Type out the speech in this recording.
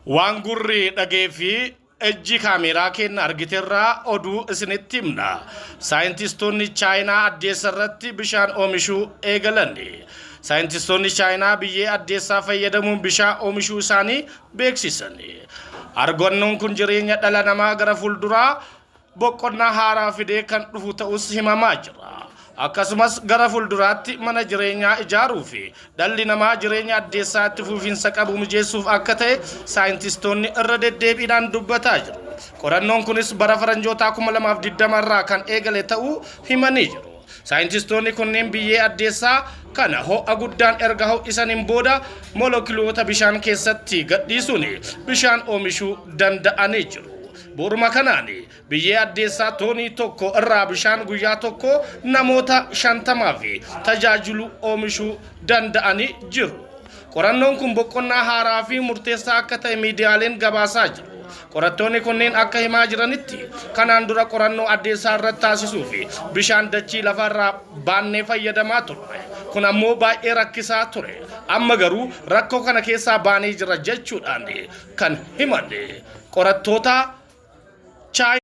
Waan gurri dhagee fi ijji kaameeraa keenya argiterraa oduu isinitti himna. Saayintistoonni Chaayinaa addeessa irratti bishaan oomishuu eegalan. Saayintistoonni Chaayinaa biyyee addeessaa fayyadamuun bishaan oomishuu isaanii beeksisan. Argannoon kun jireenya dhala namaa gara fuulduraa boqonnaa haaraa fidee kan dhufu ta'us himamaa jira. Akkasumas gara fuulduraatti mana jireenyaa ijaaruu fi dhalli namaa jireenya addeessaa itti fufiinsa qabu mijeessuuf akka ta'e saayintistoonni irra deddeebiidhaan dubbataa jiru. Qorannoon kunis bara faranjootaa 2020 irraa kan eegale ta'uu himanii jiru. Saayintistoonni kunneen biyyee addeessaa kana ho'a guddaan erga ho'isaniin booda moolekuloota bishaan keessatti gadhiisuun bishaan oomishuu danda'anii jiru. Bu'uuruma kanaan biyyee addeessaa toonii 1 irraa bishaan guyyaa tokko namoota 50f tajaajilu oomishuu danda'anii jiru. Qorannoon kun boqonnaa haaraa fi murteessaa akka ta'e miidiyaaleen gabaasaa jiru. Qorattoonni kunneen akka himaa jiranitti kanaan dura qorannoo addeessaa irratti taasisuu fi bishaan dachii lafarraa baannee fayyadamaa turre. Kun ammoo baay'ee rakkisaa ture. Amma garuu rakkoo kana keessaa baanee jira jechuudhaan kan himan qorattoota Chaayinaa.